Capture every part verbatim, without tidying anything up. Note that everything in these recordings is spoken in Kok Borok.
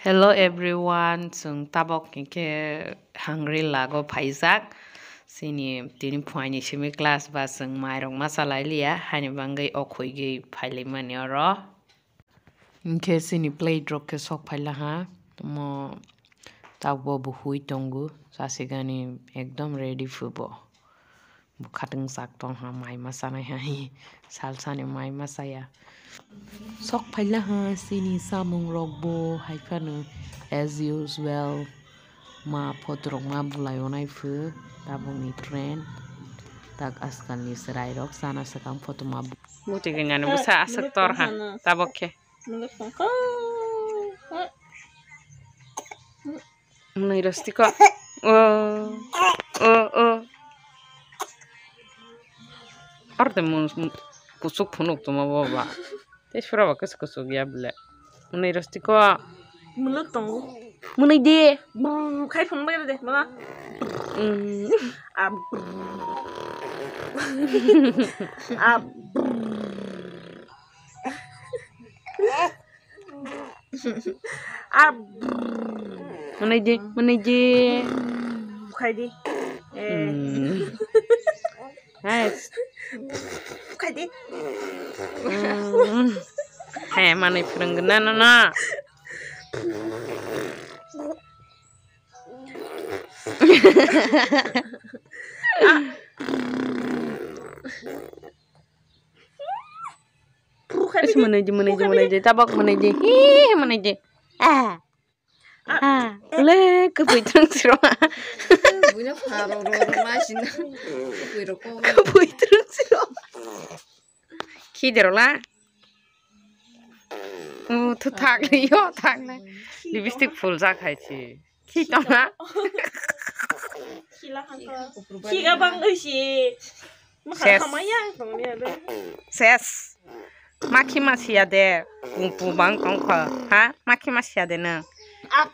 Hello everyone, chwng tabok hinkhe Hungry Lago phaijak. Chini tini phuaini simi class ba chwng mairok ma chalai liya, haini bagwi o khuigwi phailaimani oro. Hinkhe chini plate rok khe sok phailaha, omo tabukbo bo hui tongo, chasigani ekdom ready phubo. Bo khatungchak tongha, mai ma chanai hai, salsani mai ma chaya. Sok phailaha chini chamung rokbo hai phano as usual ma photo rok ma bulai onai phu tabukni trend. Tak askalni chwrai rok chana swkang photo ma bu-, buti gwnani bwsa aswk tor ha tabuk khe. Mwnwi rwsti ko. O, o, o. Ar de mun, mun, kuchuk phunuk tongma bo ba. Tei sura ba kus kusuk ya bele. Mwnwi rwsti ko. Muluk tongo. Mwnwi de. Brrr, khai phun bai de, mala. Mm. Ab. Ab. Ab. Mwnwi de, mwnwi de. Khai di. Eh. Mm. Hai. Khai di. Mm. Hai, manwi phwrwngna no no. Phuru khai di. Mwnwi di, mwnwi di, mwnwi di. Tabok mwnwi di. Hi, mwnwi di. Ah. Ah, le, kwpwi thwng siro. Buino pharo ro ro ma sina. Kwpwi ro ko. Kwpwi thwng siro. Khi dero la. U, thu thak le yo, thak le. Lipstick phul ja khai chi. Khi tong ha. Khi la han ko. Khi ga bang oi si. Ses. Ses. Makhi masiya de. Pung pung bang tong kho. Ha? Makhi masiya de nang. Ap.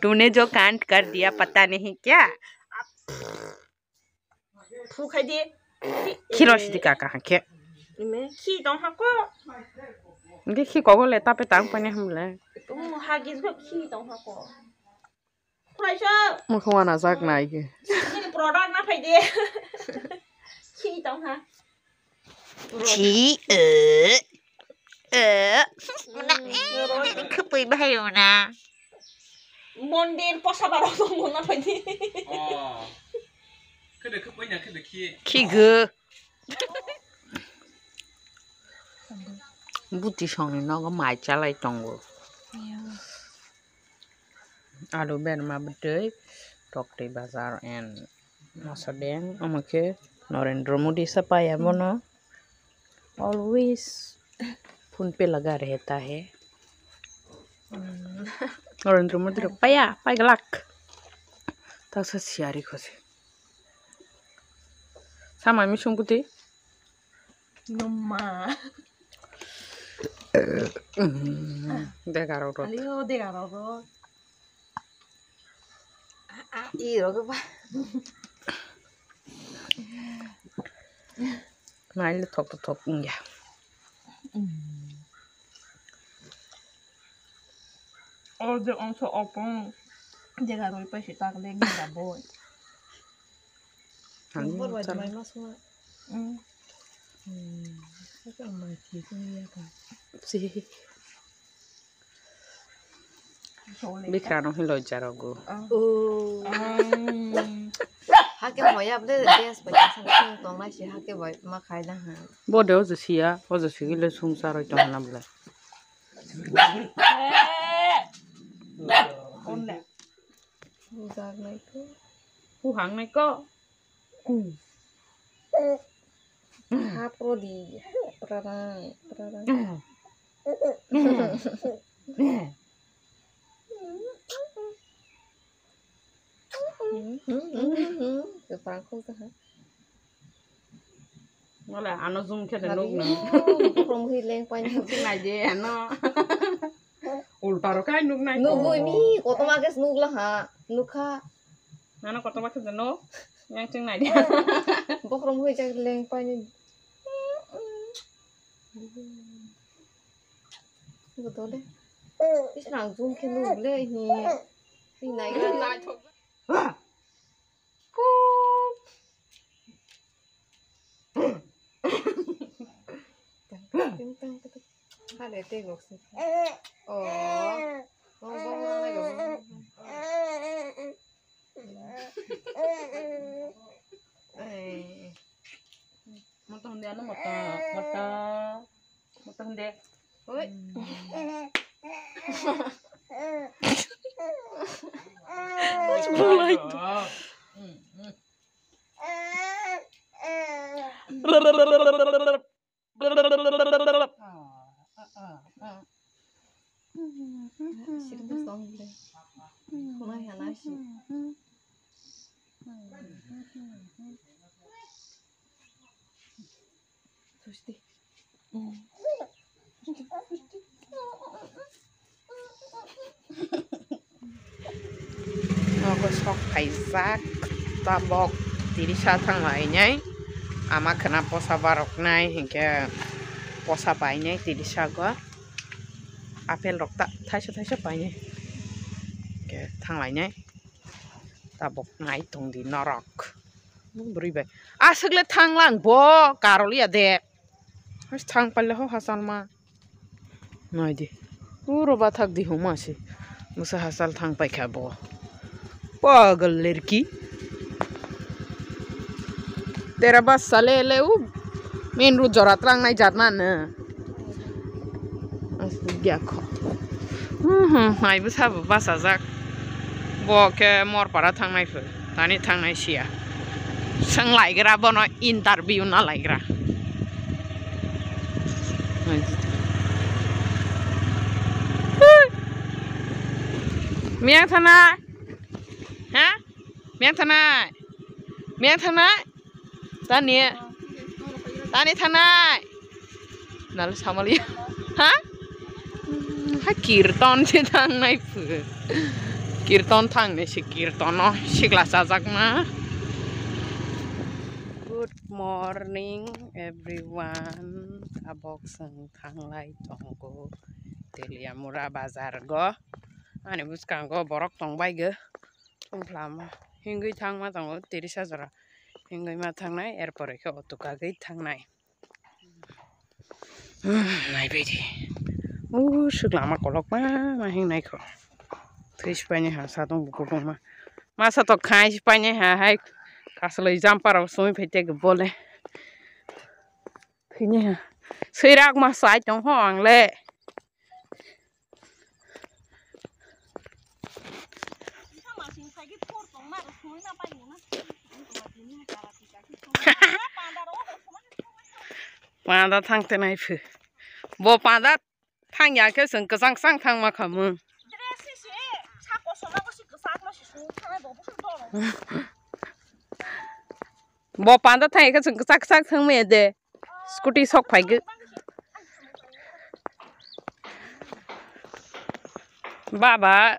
तूने जो कांड कर दिया, पता नहीं क्या? Phu khai di. Khi ro sidi kaka ha khe. Ime, khi tong ha ko. Nge khi kogo le tape tang pani hamle. Um, ha gis go khi tong ha ko. Khulaisa. Mukhu wana jak nai ge. Sini product na phai de. Khi tong ha. Chi, eh, eh. Una, eh, khapui bahai una. Mondir posa baro tong na phai de. Oh. Khede khapui na khede khi. Khi ge. Buti songni nogo mai chalai tongo. Alu berma bwtwi, toktwi bazar and mosadeng, omo khe Narendra Modi sa paiya bono. Always PhonePe laga rehta hai. Narendra Modi rok paiya, paiglak. Taksa siyari khose. Sama mi sungkuti. Numa. Dega rok rok. Aliyo dega rok rok. Ah, ah, i rok ba. Naile thok thok wngya. Orde onso opong dega roi paisi tak le gida boy. Ang bor bai mai mas ma. Mm. Hmm. Ito ang mai ki ko ya ka. Si. Bikra no hin loi jaro go. Oh. Hake boy abde des bai kasan tong nai si hake boy ma khai da ha. Bo de ojo siya, ojo sigile sung saroi tong na bla. Bujak nai ko. Hu hang nai ko. Hap rodi, prarang, prarang. Kwpang kok ta ha. Wala ano zoom khe de nuk nang. Bokhrom hui leng paini. Nai de ano. Ulta ro kai nuk nai. Nuk bui mi, kotorma khe nuk la ha, nuk kha. Nana kotorma khe de nuk. Yang ching nai de. Bokhrom hui jak leng paini. Betul deh. Is nang zoom khe nuk le hi. Hi nai ga. Tang, tang, tang, tang. Hale te gok se. Oh. Oh, bong bong nai gok. Eh. Moto hunde ano moto, moto. Moto hunde. Oi. It's polite. Nogo sok phaijak, tabok tirisa thanglainai. Ama khwna posa baroknai, hinkhe posa painai tirisa go. Apple rok ta thaisa thaisa painai. Hinkhe thanglainai. Tabok nai tongdi norok. Bwrwi bai. Aswk le thanglang bo karoliya de. Thang paile ho hasalma. Naidi. Uro bathak di huma se. Musa hasal thang paikha bo. Pagal lerki. Tera bas sale le u. Main road jora tlangnai jat mano. Aswk ya kho. Hmm, hmm, naibu sabo basajak. Bo khe Morpara thangnai pho. Tani thangnai siya. Swng laigra bono interview na laigra. Miyang thanai? Ha? Miyang thanai? Miyang thanai? Tani? Tani thanai? Nalo samali. Ha? Ha kirton se thangnai phu. Kirton thangnai se kirtono sikla chajakma. Good morning everyone. Tabok swng thanglai tongo Teliamura bazar go. Ani bwskango borok tongbai go. Tongphlama hingwi thangma tongo tirisa jora. Hingwi ma thangnai, er pore khe auto kagwi thangnai. Naibaidi. O swk lama kolokma ma hingnai kho. Thwi sipaini ha sa tong bukukhuma. Masa to khai sipaini ha hai kasaloi jumper rok sumi phai tei bole. Thwini ha. Swirak ma sai tong ho ang le. Panda thang tenai phu. Bo panda thang ya khe chwng kwchang kwchang thang ma kha mung. Bo panda thang ya khe chwng kwchak kwchak thang maya de. Scooty sok phai gwi. Baba,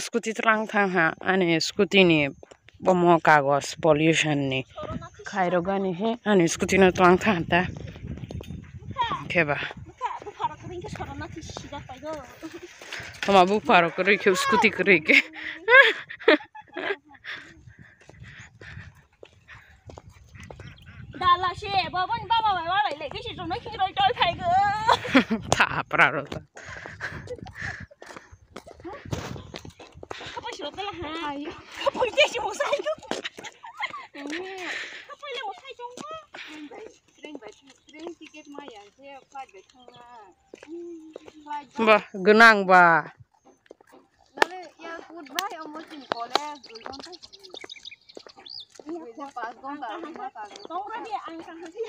scooty tlang thang ha, ani scooty ni bomo kagos pollution ni khairok gani he, ani scooty no tlang thang ta. Khe ba. Toma bupha rok kwrwi khe, scooty kwrwi khe. Dala se, baba ni baba bai bai le, kisi jomai kisi roi toi phai go. Thapra ro ta. Kapai siro tala ha. Ayo. Kapai te si mo sai go. Kapai le mo sai jong go. Train bai, train bai, train ticket ma ya, je flight bai thang na. Flight bai. Ba, gwnang ba. Nale airport bai omo chini college dui ghonta simi. Dui ghonta, panch ghonta, lama tago. Tongra di ang kaham si.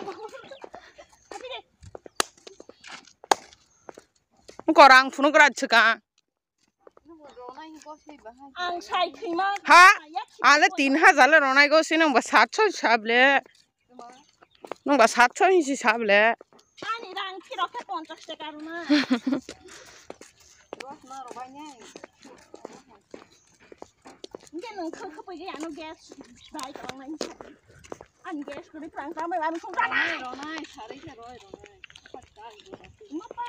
Korang phunuk rat chika. Ang sai thima. Ha? Ale tin hajar le ronai go sini ba satso sable. Nungba satso hinsi sable. Ani rang phirok khe ponchash taka rwna. Rosna rwbainai. Hingke nwng khwkhwpui khe ano gas bai tongnaini sadi. Ani gas kwrwi kwrang tangbai ani song tangbai. Ronai, ronai, sarwi khe roi, ronai. Mapa.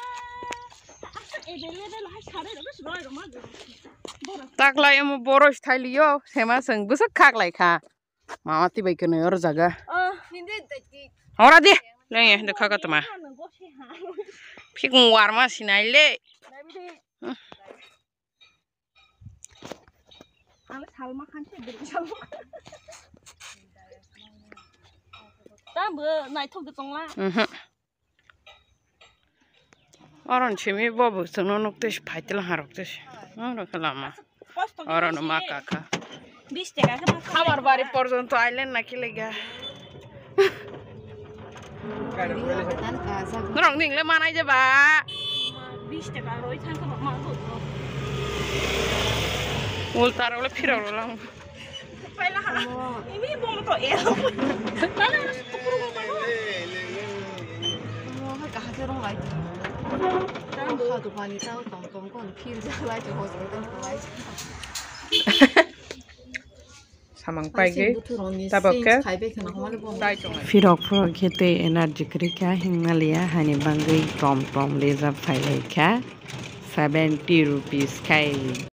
Taklai omo boros thailio, sema seng bwswk khaklai kha. Mama twi bai kwnwi oro jaga. Ora di. Leng ya, de kha ka tuma. Phikung warma sinai le. Ang salma khan se diri salma. Tambo naithok de tongla. Mhm. Oro ni simi bo bo chwngno nuk twi se phai tila harok twi se. Oro khe lama. Oro no ma kaka. Bis taka khe ma kha. Khabar bari porjonto ailen na kilega. Norok ningle manai je ba. Bis taka roi thang khe ma bo. Ulta rok le phirok rok lang. Paila ha. Ini bom to el. Tala tukuru ko pailo. Mo hai kaha se rong lai. Mo ha to pani tao tong tong kon phir ja lai to hospital ko lai. Samang pai ge. Tabok ke. Dai tong. Phirok phirok khe tei energy kwrwi kha himnaliya hani bangwi tom tom lejak phai lai kha. Seventy rupees khai.